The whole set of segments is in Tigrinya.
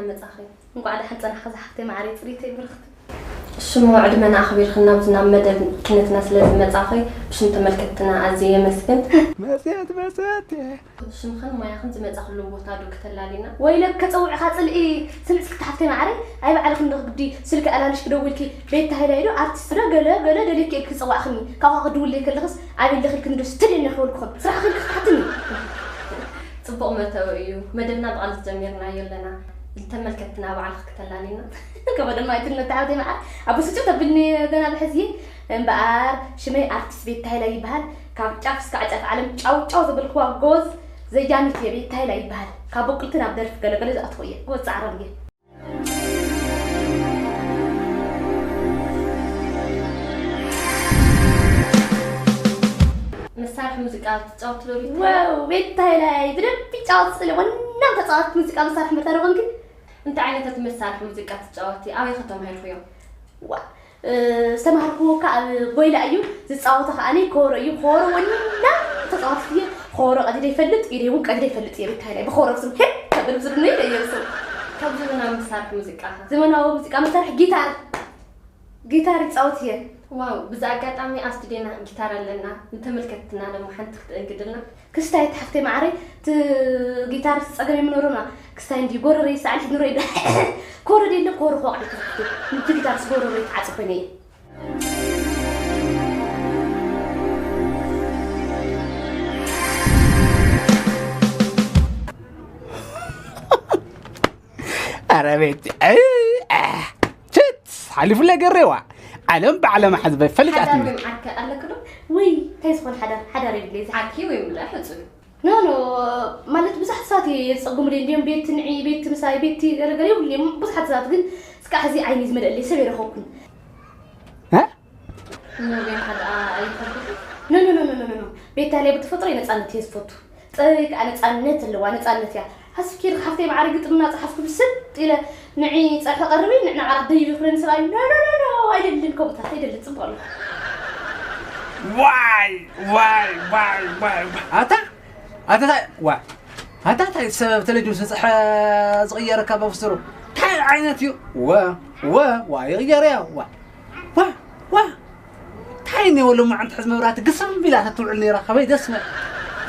መጻኺ። እንኳዕ ደሓን ጸናሕኪ ዝሓፍተይ መዓረይ ጽሪተይ ብርኽቲ። ሽሙ ዕድመና ኣኽቢርክን ናብዚ ናብ መደብ ኪነትና ስለ ዝመጻኺ ብሽም ተመልከትትና ኣዝየ የመስግን። መጽየት መጽየት ሽምኽን ሞያኽን ዝመጻኽሉ ቦታ ዶ ክተላሊና? ወይለከ ጸውዕኻ ጽልኢ። ስምዒ እስኪ ሓፍተይ መዓረይ ኣይባዕልኽን ዶ ግዲ ስልኪ ኣላልሽ ክደውልኪ ቤት ታሂላ ኢዶ ኣርቲስት ዶ ገለ ገለ ደልየኪ ኢልኪ ዝጸዋዕኽኒ ካብኻ ክድውለይ ከለኽስ ኣበይ ኣለኺ ኢልክኒ ዶ ስትደልየኒ ክበልኩኽን ስራሕኺ ኢልኪ ክትሓትኒ? ጽቡቕ መእተዊ እዩ። መደብና ብቓልሲ ጀሚርናዮ ኣለና። ንተመልከትትና ባዕልኺ ክተላልይና። ከመ ድማ ኣይትነቲ ሓብተይ መዓር። ኣቦ ስጭው ተብልኒ ገና ብሕዚ እምበኣር ሽመይ ኣርቲስት ቤት ታይላ ይበሃል። ካብ ጫፍ እስካዕ ጫፍ ዓለም ጫው ጫው ዘበልክዋ ጎዝ ዘያሚት እየ። ቤት ታይላ ይበሃል። ካብ በቁልቲ ናብ ደርፊ ገለገለ ዝኣትኹ እየ። ጎዝ ጻዕራም እየ። መሳርሒ ሙዚቃ ትጻወት ዶ ቤት? ዋው፣ ቤት ታይላይ ብደንብ ይጫወት ስለ ወናም ተጻወት ሙዚቃ መሳርሒ መርታ ዶ ኮንኪ? እንታይ ዓይነታት መሳርሒ ሙዚቃ ትጻወቲ? ኣበይ ከ ተማሂርክዮ? ዋ፣ እ፣ ዝተማሃርክዎ ከ ኣብ ጎይላ እዩ። ዝጻወቶ ከኣ እኔ ኮሮ እዩ። ኮሮ ወናም ተጻወት እየ። ኮሮ ቀዲደ ይፈልጥ፣ ኢደ እውን ቀዲደ ይፈልጥ እየ። ቤት ታይላይ ብኮሮ ስም ሄድ ተብል ዝብሉ ይለየሱ። ካብ ዘመናዊ መሳርሒ ሙዚቃ ከ? ዘመናዊ ሙዚቃ መሳርሒ ጊታር። ጊታር ይጻወት እየ። ዋው፣ ብዚ ኣጋጣሚ ኣብ ስቱድዮና ጊታር ኣለና። ንተመልከትትና ደሞ ሓንቲ ክትእንግድልና። ክስታይ ሓፍተይ መዓረይ፣ እቲ ጊታር ጸገም የምኖሮና። ክስታይ እንዲ ጎረረይ ሳዕል ትኑረይ። ኮረድ የለ፣ ኮረ ኾቕ። እቲ ጊታር ስጎረረይ ተዓጽ ኮይነ እየ። ኣረ ቤት፣ እ፣ እ፣ ችት፣ ሓሊፉለይ ገሬዋ። ዓለም ባዕላ መሓዝበይ ፈሊጣትኒ። ሓዳር ወይ ዓርኪ ኣለኪ ዶ? ውይ፣ እንታይ ዝኾነ ሓዳር? ሓዳር የብለይ። እዚ ዓርኪ ወይ ምልኣ ሕጹይ። ኖ፣ ኖ፣ ማለት ብዙሓት ሰባት የጸጉሙለይ እንድዮም፣ ቤት ንዒ፣ ቤት ምሳይ፣ ቤት ገለገለ ይብሉለይ። ብዙሓት ሰባት ግን እስካዕ ሕዚ ዓይኒ ዝመልአለይ ሰብ የረኸብኩን። እ? ኖ፣ ቤት ሓደ ኣይፈልጥን። ኖ፣ ኖ፣ ኖ፣ ኖ፣ ኖ፣ ኖ። ቤት ታይላይ ብተፈጥሮ ነጻነት እየ ዝፈቱ። ጸበይ ከኣ ነጻነት ኣለዋ፣ ነጻነት እያ። ሓስብኪ ኢልኪ ሓፍተይ መዓረ ግጥምና ጸሓፍኩ ብስጥ ኢለ ንዒ ጸብሒ ቀርቢ፣ ንዕና ዓራት ደይቢ ክብለኒ ሰብኣይ፣ ኖ፣ ኖ፣ ኖ፣ ኖ፣ ኣይደልን፣ ከምኡታት ኣይደልን፣ ጽቡቕ ኣሎ። ዋይ፣ ዋይ፣ ዋይ፣ ዋይ፣ ዋይ። ኣታ፣ ኣታ፣ ታይ፣ ዋ። ኣታ፣ ታይ፣ ሰበብ ተለጅም ስጽሐ ዝቕየረካ በፍስሩ። ታይ ዓይነት እዩ? ወ፣ ወ፣ ዋ፣ ይቕየር እያ፣ ዋ። ዋ፣ ዋ። እንታይ እኒኦ ሎማዓንቲ ሕዚ መብራህቲ ግስም ኢላ ተትውዕል ነይራ፣ ከመይ ደስ መ-፣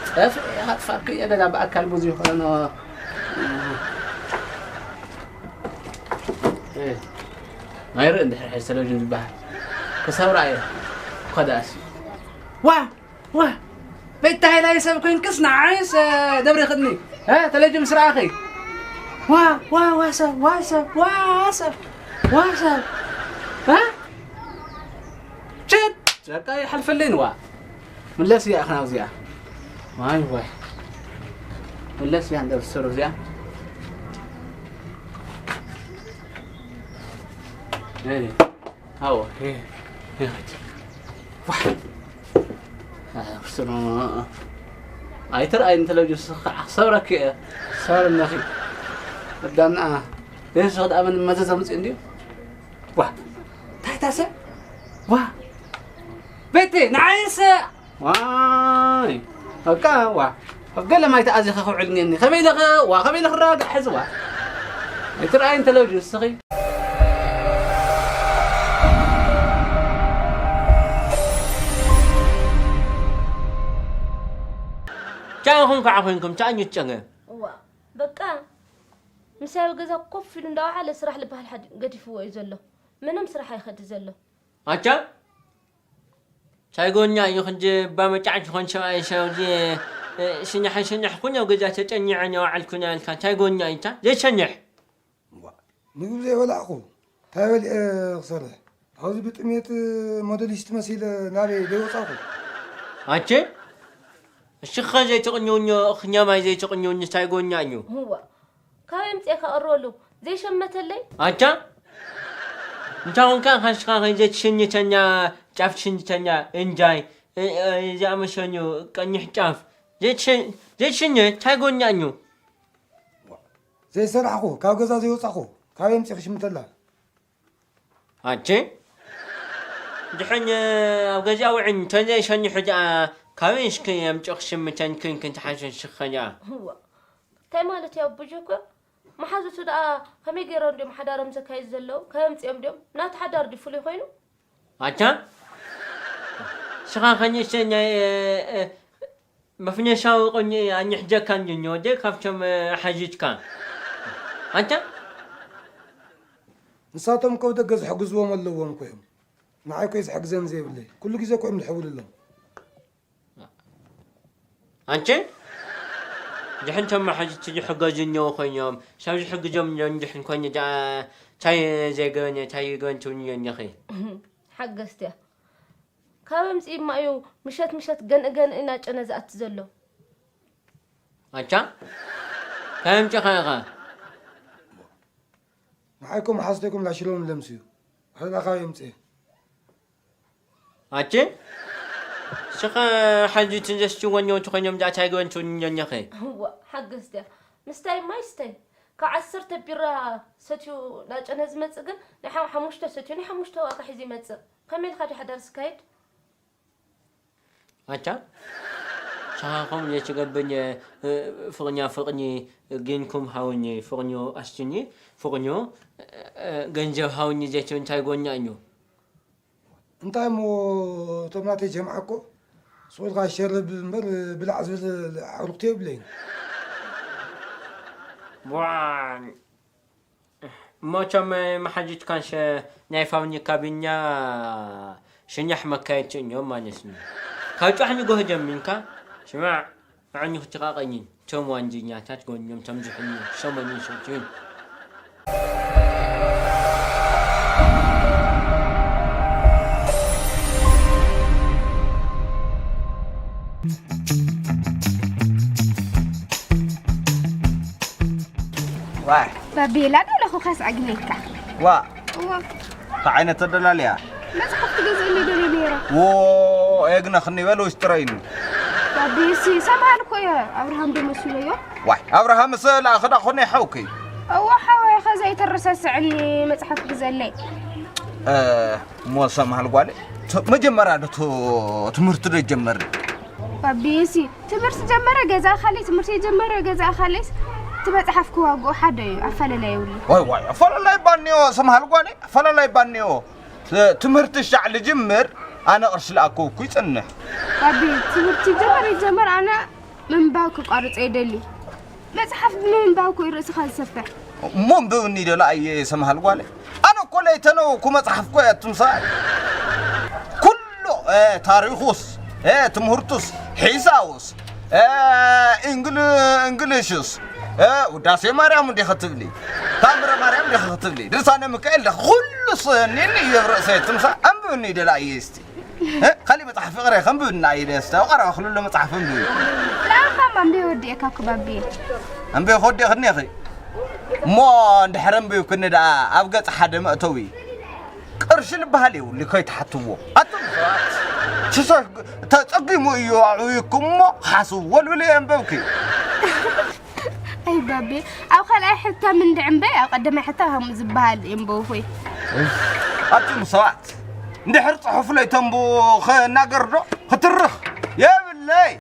ጠፍኤ፣ ኣጥፋእኩ እየ ገና ብኣካል ብዙ ይኾኖ። እ፣ ማይረ እንድሕር ሕዚ ተለቪዥን ዝበሃል ክሰብራ እየ። ከዳእሲ። ዋ፣ ዋ፣ ቤት ታይላይ ሰብ ኮይንክስ ንዓይስ፣ እ፣ ደብሪ ክድኒ። እ፣ ተለቪዥን ምስ ረኣኺ። ዋ፣ ዋ፣ ዋ ሰብ፣ ዋ ሰብ፣ ዋ ሰብ፣ ዋ ሰብ። እ? ችት! በቃ ይሓልፈለይን ዋ። ምለስ እያ ኣኽና እዚኣ። ዋይ ዋይ። ምለስ እያ እንደ ብስሩ እዚኣ። እይ። ኣዎ። እይ። እይ። ዋ። ኣይ፣ ብስሩ። ኣይትርኣይ እንተለብጅ ስኻ ሰብረኪ እየ። ሰብረነኺ። ኣዳና። ደስ ዝኽድ ኣመን መዘዘ ምጽእ እንድዩ። ዋ፣ እንታይ ታሰ? ዋ፣ ቤቴ፣ ንዓይሰ? ዋይ፣ በቃ፣ ዋ፣ ኣብ ገለ ማይ ተኣዚኸ ክውዕል እኒአኒ። ከመይ ኢለ ኸ-፣ ዋ፣ ከመይ ኢለ ክረጋጋእ ሕዚ፣ ዋ? ኣይትረኣይን ተለቪዥን እስኺ? ቻ ኢኹም ከዓ ኮይንኩም፣ ቻ እኙ ትጨገ። እዋ፣ በቃ፣ ምሳይ ኣብ ገዛ ኮፍ ኢሉ እንዳወዓለ ስራሕ ልበሃል ሓድ ገዲፍዎ እዩ ዘሎ። ምንም ስራሕ ኣይኸድ ዘሎ። ኣቻ፣ ቻይጎኛ እዩ ክንጂ ባመጫዕ ዝኾን ሰብኣይ ሰውዚ፣ እ፣ ሽንሕ ሽንሕ ኩን ኣብ ገዛ ተጨኒዐ ነው ዓልኩና ያልካ ቻይጎኛ እዩ ቻ ዘይሸንሕ። እምቧ፣ ምግቢ ዘይበላዕኹ፣ እንታይ በሊዐ ክሰርሕ? ኣብዚ ብጥሜት ሞዴሊስት መሲለ ናበይ ዘይወጻኹ? ኣቼ፣ እሽኸ ዘይትቕንውኞ፣ እኽኛ ማይ ዘይትቕንውኝ ቻይጎኛ እዩ። እዋ፣ ካበይ ኣምጺኤካ ቀረሉ? ዘይሸመተለይ? ኣቻ፣ እንታ ኾንካ ካሽኻ ኸይ ዘይትሸኝተኛ፣ ጫፍ ትሽኝተኛ፣ እንጃይ፣ እ፣ እ፣ ዝኣመሰሉ ቀይሕ ጫፍ፣ ዘይትሸ-፣ ዘይትሸኘ ታይ ጎኛ እዩ? ዘይሰራሕኹ፣ ካብ ገዛ ዘይወጻኹ፣ ካበይ ኣምጺኤ ክሽምተላ? ኣቼ፣ ድሕን ኣብ ገዛ ውዕን ተዘይሸኒሑ ደኣ፣ ካበይ እስኪ ኣምጺኦ ክሽምተን ክንክን ትሓሸን ሽኸ ደኣ? እዋ፣ እንታይ ማለት እዩ ኣቡጆ እኮ? መሓዙቱ ደኣ ከመይ ገይሮም ድዮም ሓዳሮም ዘካይዱ ዘለዉ? ከየምጽኦም ድዮም? ናቱ ሓዳር ድዩ ፍሉይ ኮይኑ? ኣታ ሽኻ ከኒስተኛ መፍነሻዊ ቆኝ ኣኝሕጀካ እንጂ ወደ ካብቶም ሓዚትካ ኣታ ንሳቶም ከው ደገ ዝሕግዝዎም ኣለዎም እኮ እዮም። ንዓይ እኮ እዩ ዝሕግዘኒ ዘይብለይ። ኩሉ ግዜ እኮ እዮም ዝሕውልሎም። ኣንቺ ድሕን ተማሓጅቲ ዝሕገዙ እኒኦ ኮይኖም ሰብ ዝሕግዞም እንድሕን ኮይኑ ደኣ ታይ ዘይገበነ ታይ ይገበን ትብልዮ እኒኺ። ሓገዝቲ እያ ካብ ኣምፅእማ እዩ ምሸት ምሸት ገንእ ገንእ እናጨነ ዝኣቲ ዘሎ። ኣንቻ ታይ ኣምፂኻ ኢኻ። ንዓይኩም ሓስደኩም ላሽሎም ለምስዩ። ሕልኣኻ የምፅእ። ኣቲ ስኸ ሓዚ ትንዘስቲ ወኛው ትኾይኖም ዳእታ ይግበን ትውንኛኛኸ። እዋ ሓገዝ ድያ ምስታይ ማይ ስተይ ካብ ዓሰርተ ቢራ ሰትዩ ናጨነ ዝመፅእ ግን ናይ ሓ- ሓሙሽተ ሰትዩ ናይ ሓሙሽተ ዋጋ ሒዙ ይመፅእ ከመይ ኢልካ ድዩ ሓዳር ዝካየድ ኣታ ሰኻኹም ዘይትገብን ፍቕኛ ፍቕኒ ግንኩም ሃውኒ ፍቕኞ ኣስትኒ ፍቕኞ ገንዘብ ሃውኒ ዘይትብል እንታይ ጎኛ እዩ እንታይ እሞ እቶም ናተይ ጀምዓ እኮ ስቑልካ ሸርብ እምበር ብላዕ ዝብል ኣዕሩኽቲ የብለይን። እሞ እቶም መሓዙትካስ ናይ ፋብሪካ ቢኛ ሽኛሕ መካየድቲ እዮም ማለት እዩ። ካብ ጫሕ ንጎህ ጀሚርካ ስማዕ ኣዕኑኽትኻ ቀይን፣ እቶም ዋንጀኛታት ጎኖም ተምዝሑኒ ሸመኒ ሰትዩን። ባቤላ ዶ ለኹ ከስዐግነካ ዋ እዋ እንታይ ዓይነት ተደላልያ መፅሓፍ ትገዝእኒ ደልየ ነይረ ዎ ኤግነኽኒ በል ውሽጥረይኒ ባቤሲ ሰምሃል እኮ እየ ኣብርሃም ዶ መሲለዮ ዋይ ኣብርሃምስ ለኣኽዳ ኾነ ሓውኪ እዋ ሓወይ ኸዛ ይተረሳስዐኒ መፅሓፍ ግዘለይ እሞ ሰምሃል ጓለ መጀመርያ ዶ ትምህርቲ ዶ ጀመሪ ባቤሲ ትምህርቲ ጀመረ ገዛ ካለይ ትምህርቲ የጀመረ ገዛ ካለይስ እቲ መፅሓፍ ክዋግኦ ሓደ እዩ ኣፈለላይ የብሉ ዋይ ዋይ ኣፈለላይ ባኒዮ ስምሃል ጓለይ ኣፈለላይ ባኒዮ ትምህርቲ ሻዕ ልጅምር ኣነ ቅርሺ ልኣከውኩ ይፅንሕ ባቢ ትምህርቲ ይጀመር ይጀመር ኣነ ምንባብ ክቋርፀ ይደሊ መፅሓፍ ብምንባብ ኮይ ርእስኻ ዝሰፍሕ እሞ ንብብኒ ደላ ኣየ ስምሃል ጓለይ ኣነ እኮ ለይተነውኩ መፅሓፍ እኮ እያ ትምሳል ኩሉ ታሪኹስ ትምህርቱስ ሒሳውስ እንግልሽስ ውዳሴ ማርያም እንዲኸ ትብሊ ታምረ ማርያም እንዲኸ ክትብሊ ድርሳነ ሚካኤል ደ ኩሉ ስኒኒ እየ ርእሰይ ትምሳ ኣንብብኒ ደላ እየ እስቲ ካሊእ መፅሓፍ ፍቕረ ከንብብና እየ ደስታ ቀረባ ክልሎ መፅሓፍ እንብብ ለኣኻ ማንበ ወዲእካ ክባቢ ኣንበ ከወዲእኽኒ ኢኺ እሞ እንድሕር ኣንቢብክኒ ደኣ ኣብ ገፅ ሓደ መእተዊ ቅርሺ ልበሃል የብሉ ከይትሓትዎ ኣቱም ሰባት ሽሶሽ ተፀጊሙ እዩ ኣዕብዩኩም እሞ ሓስብዎ ልብል እየ ኣንበብኪ ኣይ ባቤ ኣብ ካልኣይ ሕታ ምንድዕ እምበይ ኣብ ቀዳማይ ሕታ ከምኡ ዝበሃል የንበብኹይ ኣቱም ሰባት እንድሕር ፅሑፍ ለይተንብቡ ክናገር ዶ ክትርኽ የብለይ